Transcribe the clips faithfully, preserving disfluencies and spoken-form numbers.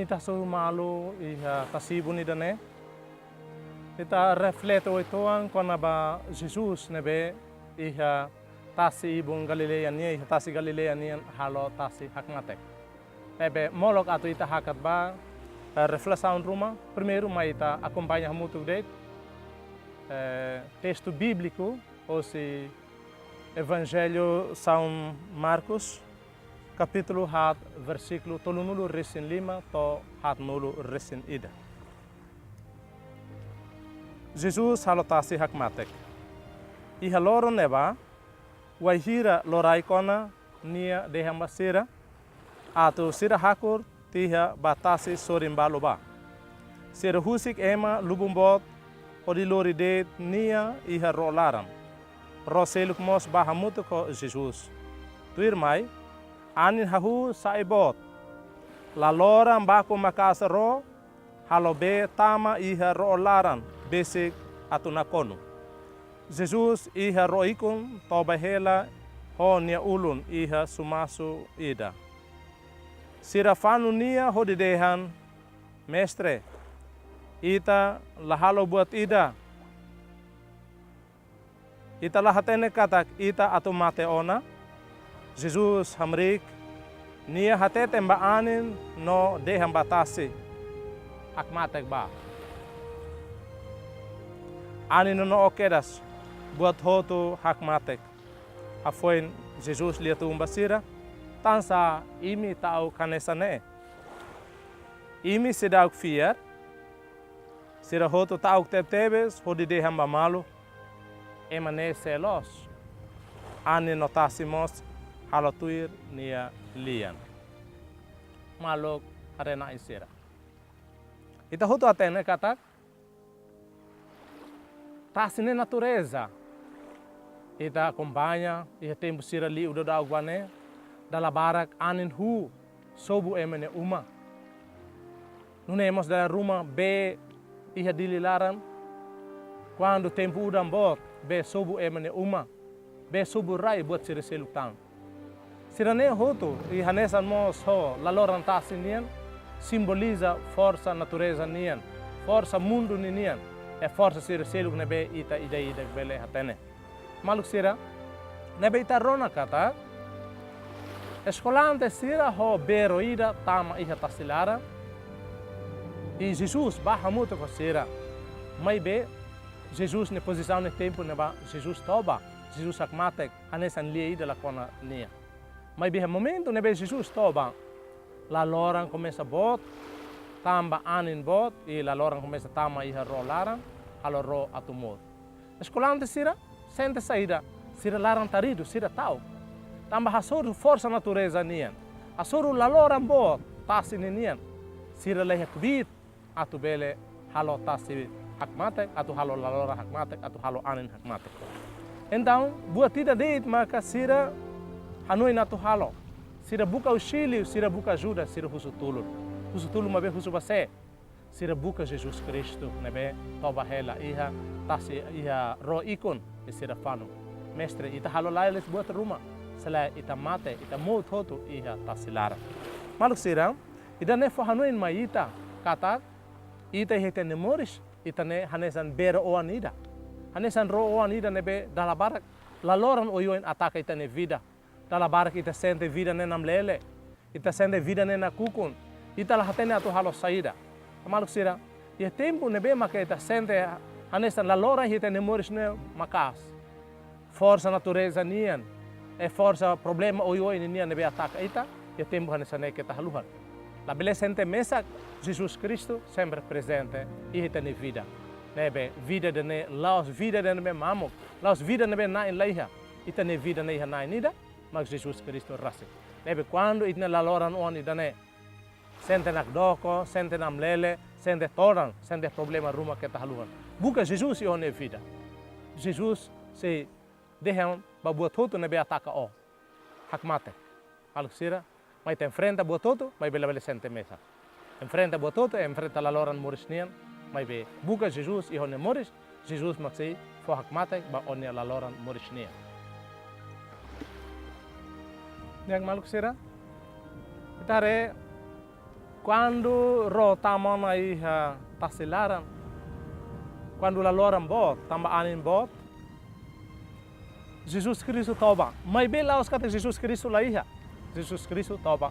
Ita hasoru malu iha tasi-ibun ida-ne'e, ita reflete uitoan kona-ba Jesus ne'ebé iha tasi-ibun Galileia nian, iha tasi Galileia nian halo tasi hakmatek. Ne'ebé molok atu ita hakat ba, eh, reflesaun ruma, primeiru mai ita akompaña hamutuk de'it, eh, testu bíbliku, hosi Evanjellu São Marcos, kapítulu haat, versíkulu tolunulu resin lima to'o haatnulu resin ida. Jesus halo tasi hakmatek. Iha loron ne'ebá, wainhira lorokraik ona, nia dehan ba sira atu sira hakur tiha ba tasi sorin balu bá. Sira husik ema lubun boot hodi lori de'it nia iha ró laran. Ró seluk mós bá hamutuk ho Jesus. Tuirmai, anin hahú sai boot. Laloran baku maka'as ró, halo bee tama iha ró laran besik atu nakonu. Jesus iha ró ikun toba hela ho nia ulun iha sumasu ida. Sira fanu nia hodi dehan: Mestre, ita la halo buat ida. Ita la hatene katak ita atu mate ona? Jesus hamriik, nia hateten ba anin no dehan ba tasi: Hakmatek bá. Anin nonook kedas, buat hotu hakmatek. Hafoin Jesus lia-tun ba sira: Tansá imi ta'uk hanesan ne'e? Imi seidauk fiar? Sira hotu ta'uk tebetebes hodi dehan ba malu: Ema ne'e sé loos? Anin no tasi mós halo tuir nia lian. Maluk haree-na'in sira, ita hotu hatene katak tasi ne'e natureza. Ita akompaña iha tempu sira liu daudauk ba ne'e, dala barak anin huu sobu ema nia uma. Nune'e mós dala ruma bee iha Dili laran, kuandu tempu udan boot, bee sobu ema nia uma, bee sobu rai buat sira seluk tan. Sira-ne'e hotu, i hanesan mós ho laloran tasi nian, simboliza forsa natureza nian, forsa mundu ninian, i forsa sira seluk ne'ebé ita ida-idak bele hatene. Maluk sira, ne'ebé ita rona katak eskolante sira ho bee ró ida tama iha tasi laran, i Jesus bá hamutuk ho sira. Maibé Jesus nia pozisaun iha tempu ne'ebá, Jesus toba, Jesus hakmatek, hanesan lia ida la kona nia. Maibé iha momentu ne'ebé Jesus toba, laloran komesa boot, tanba anin boot, i laloran komesa tama iha ró laran, halo ró atu mout. Eskolante sira sente saida? Sira laran-taridu, sira ta'uk. Tanba hasoru forsa natureza nian, hasoru laloran boot tasi ninian, sira la iha kbiit atu bele halo tasi hakmatek, atu halo laloran hakmatek, atu halo anin hakmatek. Entaun, buat ida de'it maka sira hanoin atu halo. Sira buka auxíliu, sira buka ajuda, sira husu tulun. Husu tulun maibé husu ba sé? Sira buka Jesus Kristu ne'ebé toba hela iha tasi, iha ró ikun, i sira fanu: Mestre, ita halo lalais buat ruma, se lae ita mate, ita mout hotu iha tasi laran. Maluk sira, ida-ne'e fó hanoin mai ita katak ita iha ita-nia moris, ita-nia hanesan bee ró-oan ida. Hanesan ró-oan ida ne'ebé dala barak laloran oioin ataka ita-nia vida. Dala barak ita sente vida ne'e namlele, ita sente vida ne'e nakukun, ita la hatene atu halo saida. Maluk sira, iha tempu ne'ebé maka ita sente hanesan laloran iha ita-nia moris ne'e maka'as, forsa natureza nian, i forsa problema oioin ninian ne'ebé ataka ita, iha tempu hanesan ne'e keta haluha. Labele sente mesak, Jesus Kristu sempre prezente iha ita-nia vida. Ne'ebé vida ida-ne'e la'ós vida ida ne'ebé mamuk, la'ós vida ne'ebé na'in la iha. Ita-nia vida ne'e iha na'in ida, mak Jesus Kristu rasik. Ne'ebé kuandu ita-nia laloran oan ida-ne'e sente nakdoko, sente namlele, sente todan, sente problema ruma, keta haluha. Buka Jesus iha ó-nia vida. Jesus sei dehan ba buat hotu ne'ebé ataka ó: Hakmatek. Maluk sira, mai ita enfrenta buat hotu, maibé labele sente mesak. Enfrenta buat hotu, enfrenta laloran moris nian, maibé buka Jesus iha ó-nia moris, Jesus mak sei fó hakmatek ba ó-nia laloran moris nian. Di'ak, maluk sira, ita haree Kuandu ró tama ona iha tasi laran, kuandu laloran boot, tanba anin boot, Jesus Kristu to'o bá. Maibé la'ós katak Jesus Kristu la iha. Jesus Kristu to'o bá.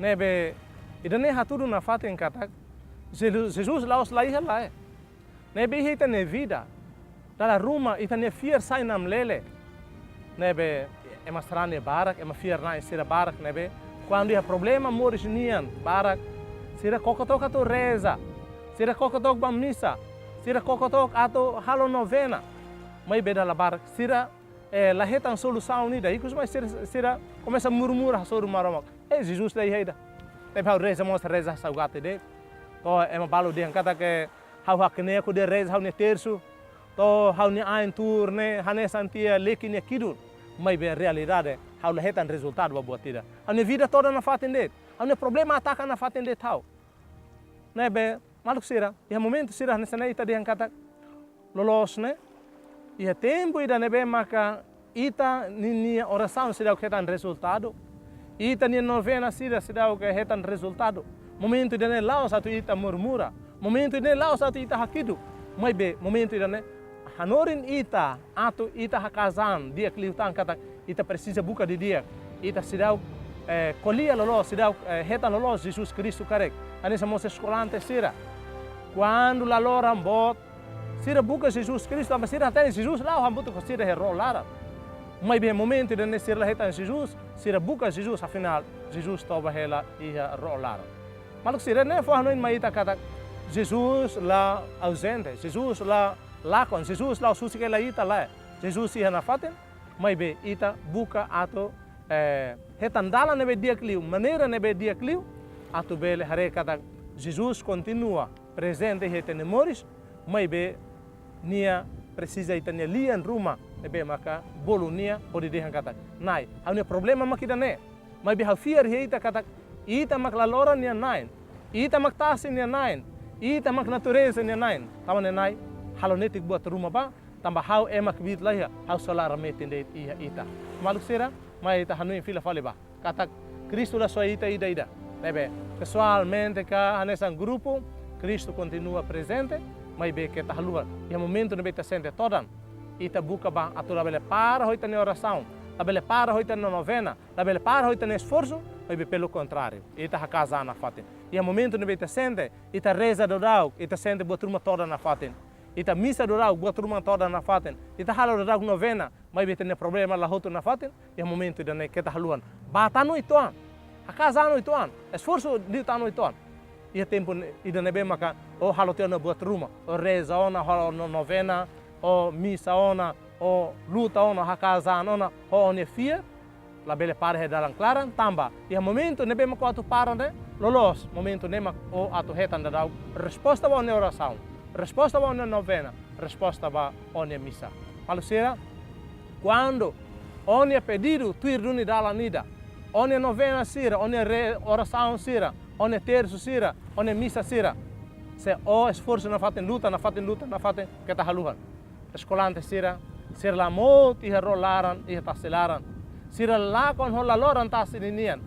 Ne'ebé ida-ne'e hatudu nafatin katak Jelu-, Jesus la'ós la iha lae. Ne'ebé iha ita-nia vida, dala ruma ita-nia fiar sai namlele. Ne'ebé ema sarani barak, ema fiar-na'in sira barak ne'ebé kuandu iha problema moris nian barak, sira koko took atu reza, sira koko took bá misa, sira koko took atu halo novena. Maibé dala barak sira, eh, la hetan solusaun ida, ikus mai sira, sira komesa murmura hasoru Maromak. Eh, Jesus la iha ida. Tapi ha'u reza mós reza saugati de'it. To'o ema balu dehan katak ha'u hakne'ak hodi reza ha'u-nia tersu. To'o ha'u-nia ain tuur ne'e hanesan tiha leki nia kidun. Maibé realidade ha'u la hetan rezultadu ba buat ida. Ha'u-nia vida todan nafatin de'it. Ha'u-nia problema ataka nafatin de'it ha'u. Ne'ebé, maluk sira, iha momentu sira hanesan ne'e ita dehan katak loloos ne'e, iha tempu ida ne'ebé maka ita-nia orasaun seidauk hetan rezultadu. Ita-nia novena sira seidauk hetan rezultadu. Momentu ida-ne'e la'ós atu ita murmura. Momentu ida-ne'e la'ós atu ita hakiduk. Maibé momentu ida-ne'e hanorin ita atu ita haka'as an di'ak liután katak ita presiza buka didi'ak. Ita seidauk, eh, ko'alia loloos, seidauk, eh, hetan loloos Jesus Kristu karik. Hanesan mós eskolante sira. Kuandu laloran boot, sira buka Jesus Kristu, tanba sira hatene Jesus la'o hamutuk ho sira iha ró laran. Maibé iha momentu ida-ne'e sira la hetan Jesus, sira buka Jesus, afinál Jesus to'o bá hela iha ró laran. Maluk sira, ne'e fó hanoin mai ita katak Jesus la auzente, Jesus la lakon, Jesus la'ós husik hela ita lae. Jesus iha nafatin, maibé ita buka atu, eh, hetan dalan ne'ebé di'ak liu, maneira ne'ebé di'ak liu, atu bele haree katak Jesus kontinua prezente iha ita-nia moris, maibé nia presiza ita-nia lian ruma ne'ebé maka bolu nia hodi dehan katak: Na'i, ha'u-nia problema mak ida-ne'e. Maibé ha'u fiar iha ita katak ita mak laloran nia na'in, ita mak tasi nia na'in, ita mak natureza nia na'in. Tanba ne'e Na'i, halo netik buat ruma bá, tanba ha'u ema kbiit la iha, ha'u só laran metin de'it iha ita. Maluk sira, mai ita hanoin fila fali bá katak Kristu la soe ita ida-ida. Ne'ebé, pesoalmente ka hanesan grupu, Kristu kontinua prezente, maibé keta haluha. Iha momentu ne'ebé ita sente todan, ita buka bá atu labele para ho ita-nia orasaun, labele para ho ita-nia novena, labele para ho ita-nia esforsu, maibé pelo kontráriu, ita haka'as an nafatin. Iha momentu ne'ebé ita sente, ita reza daudauk, ita sente buat ruma todan nafatin. Ita misa daudauk, buat ruma todan nafatin. Ita halo daudauk novena, maibé ita-nia problema la hotu nafatin, iha momentu ida-ne'e keta haluha. Bá tan uitoan. Haka'as an uitoan. Esforsu liután uitoan. Iha tempu ne-, ida ne'ebé maka ó halo tiha ona buat ruma. Ó reza ona, halo ona novena, ó misa ona, ó luta ona, haka'as an ona, ho ó-nia fiar, labele para iha dalan klaran, tanba iha momentu ne'ebé mak ó atu para ne'e, loloos momentu ne'e mak ó atu hetan daudauk resposta ba ó-nia orasaun, resposta ba ó-nia novena, resposta ba ó-nia misa. Maluk sira, kuandu ó-nia pedidu tuir duni dalan ida, ó-nia novena sira, ó-nia re-, orasaun sira, ó-nia tersu sira, ó-nia misa sira, se ó esforsu nafatin, luta nafatin, luta nafatin, keta haluha. Eskolante sira, sira la mout iha ró laran, iha tasi laran. Sira lakon ho laloran tasi ninian.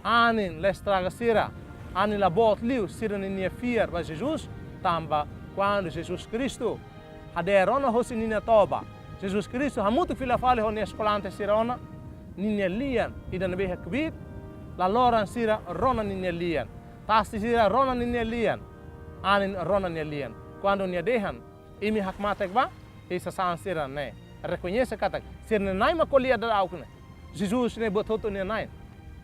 Anin la estraga sira, anin la boot liu sira-ninia fiar ba Jesus, tanba kuandu Jesus Kristu hadeer ona hosi ninia toba, Jesus Kristu hamutuk fila fali ho nia eskolante sira ona, ninia lian ida ne'ebé iha kbiit, laloran sira rona ninia lian, tasi sira rona ninia lian, anin rona nia lian. Kuandu nia dehan: Imi hakmatek bá, imi sasán sira-ne'e rekoñese katak sira-nia na'in mak ko'alia daudauk ne'e. Jesus ne'e buat hotu nia na'in.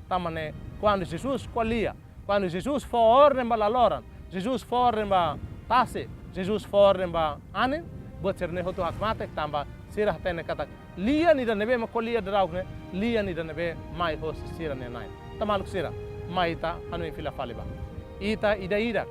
Tanba ne'e, kuandu Jesus ko'alia, kuandu Jesus fó orden ba laloran, Jesus fó orden ba tasi, Jesus fó orden ba anin, buat sira-ne'e hotu hakmatek tanba sira hatene katak lian ida ne'ebé mak ko'alia daudauk ne'e, lian ida ne'ebé mai hosi sira-nia na'in. Tan maluk sira, mai ita hanoin fila fali bá. Ita ida-idak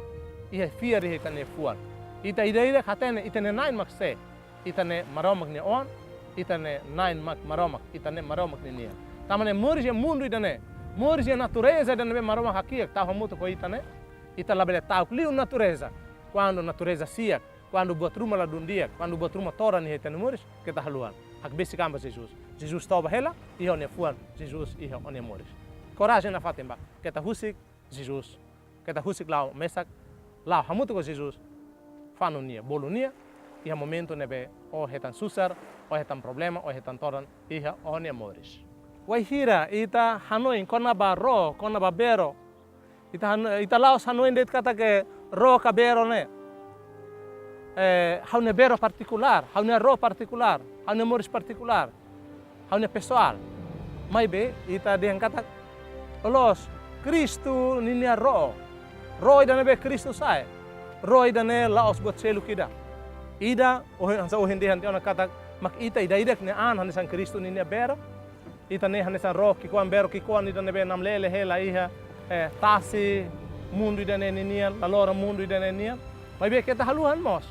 iha fiar iha ita-nia fuan. Ita ida-idak hatene ita-nia na'in mak sé. Ita ne'e Maromak nia oan, ita ne'e na'in mak Maromak, ita ne'e Maromak ninian. Tanba ne'e moris iha mundu ida-ne'e, moris iha natureza ida ne'ebé Maromak hakiak tau hamutuk ho ita ne'e, ita labele ta'uk liu natureza. Kuandu natureza siak, kuandu buat ruma ladún di'ak, kuandu buat ruma todan iha ita-nia moris, keta haluha. Hakbesik an ba Jesus. Jesus toba hela iha ó-nia fuan, Jesus iha ó-nia moris. Korajen nafatin bá, keta husik Jesus Keta husik la'o mesak, la'o hamutuk ho Jesus, fanu nia, bolu nia, iha momentu ne'ebé ó hetan susar, ó hetan problema, ó hetan todan iha ó-nia moris. Wainhira ita hanoin kona-ba ró, kona-ba bero, ita han-, ita la'ós hanoin de'it katak ró ka bero ne'e, eh, ha'u-nia bero partikulár, ha'u-nia ró partikulár, ha'u-nia moris partikulár, ha'u-nia pesoál. Maibé ita dehan katak, loloos, Kristu ninia ró. Ró ida ne'ebé Kristu sa'e. Ró ida-ne'e la'ós buat seluk ida. Ida, ohin, hanesan ohin dehan tiha ona katak, mak ita ida-idak nia an hanesan Kristu ninia bero. Ita ne'e hanesan ró ki'ikoan, bero ki'ikoan ida ne'ebé namlele hela iha, eh, tasi mundu ida-ne'e ninian, laloran mundu ida-ne'e nian. Maibé keta haluhan mós,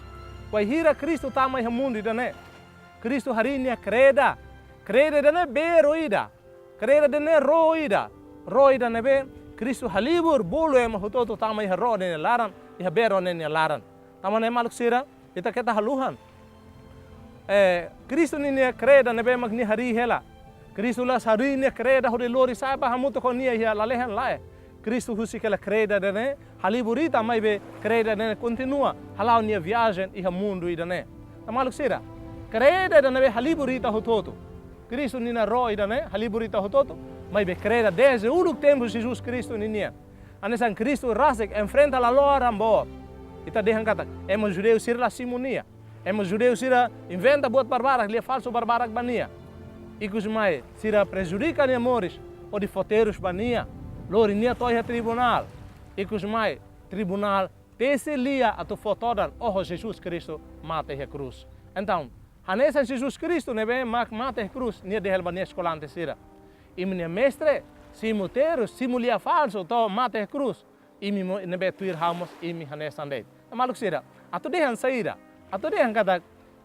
wainhira Kristu tama iha mundu ida-ne'e, Kristu harii nia kreda. Kreda ida-ne'e bero ida. Kreda ida-ne'e ró ida. Ró ida ne'ebé Kristu halibur bolu ema hotu-hotu tama iha ró ne'e nia laran, iha bero ne'e nia laran. Tanba ne'e maluk sira, ita keta haluhan. Eh, Kristu ninia kreda ne'ebé mak nia harii hela. Kristu la'ós harii nia kreda hodi lori sa'e bá hamutuk ho nia iha lalehan, lae. Kristu husik hela kreda ida-ne'e halibur ita, maibé kreda ida-ne'e kontinua hala'o nia viajen iha mundu ida-ne'e. Entaun maluk sira, kreda ida ne'ebé halibur ita hotu-hotu. Kristu ninia ró ida-ne'e halibur ita hotu-hotu, maibé kreda dezde uluk tempu Jesus Kristu ninian. Hanesan Kristu rasik enfrenta laloran boot. Ita dehan katak, ema judeu sira la simu nia. Ema judeu sira inventa buat barbarak, lia falsu barbarak ba nia. Ikusmai sira prejudika nia moris, hodi fó terus ba nia, lori nia to'o iha tribunál. Ikusmai tribunál tesi lia atu fó todan oho Jesus Kristu mate iha krús. Entaun, hanesan Jesus Kristu ne'ebé mak mate iha krús, nia dehan ba nia eskolante sira: Imi-nia mestre simu terus, simu lia falsu to'o mate iha krús. Imi mós ne'ebé tuir ha'u mós imi hanesan de'it. Maluk sira, atu dehan saida? Atu dehan katak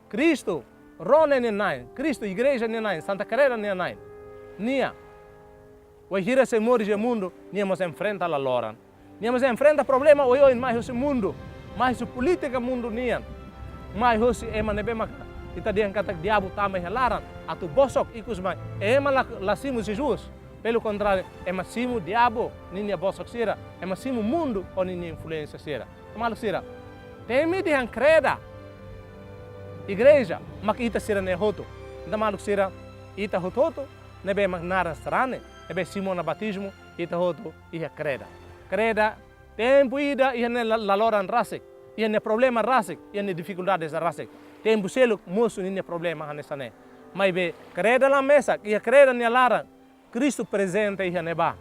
Kristu, ró ne'e nia na'in, Kristu, igreja nia na'in, Santa Kreda nia na'in. Nia, wainhira sei moris iha mundu, nia mós enfrenta laloran. Nia mós enfrenta problema oioin mai husi mundu, mai husi polítika mundu nian, mai husi ema ne'ebé mak ita dehan katak diabu tama iha laran atu bosok, ikusmai ema la, la simu Jesus. Pelu kontráriu, ema simu diabu ninia bosok sira, ema simu mundu ho ninia influénsia sira. Maluk sira, temi dehan kreda, igreja, mak ita sira-ne'e hotu. Entaun maluk sira, ita hotu-hotu ne'ebé mak naran sarani, ne'ebé simu ona batizmu, ita hotu iha kreda. Kreda, tempu ida iha nia la-, laloran rasik, iha nia problema rasik, iha nia difikuldades rasik. Tempu seluk mosu ninia problema hanesan ne'e. Maibé kreda la mesak, iha kreda nia laran Kristu prezente iha ne'ebá.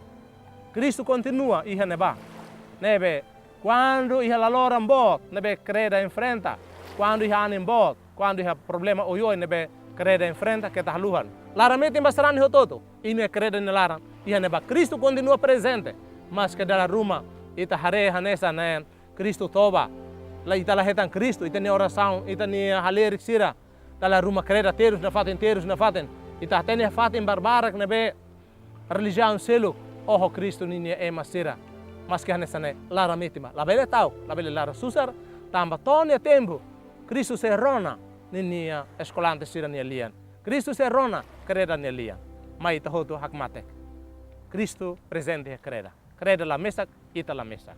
Kristu kontinua iha ne'ebá. Ne'ebé kuandu iha laloran boot ne'ebé kreda enfrenta, kuandu iha anin boot, kuandu iha problema oioin ne'ebé kreda enfrenta, keta haluhan. Laran metin ba sarani hotu-hotu, imi iha kreda nia laran iha ne'ebá. Kristu kontinua prezente, maske dala ruma ita haree hanesan ne'e Kristu toba. La, ita la hetan Kristu, ita-nia orasaun, ita-nia halerik sira, dala ruma kreda terus nafatin, terus nafatin. Ita hatene fatin barbarak ne'ebé relijiaun seluk oho Kristu ninia ema sira. Maske hanesan ne'e, laran metin ba, labele ta'uk, labele laran susar, tanba to'o nia tempu Kristu sei rona ninia eskolante sira-nia lian. Kristu sei rona kreda nia lian. Mai ita hotu hakmatek. Kristu prezente iha kreda. Kreda la mesak, ita la mesak.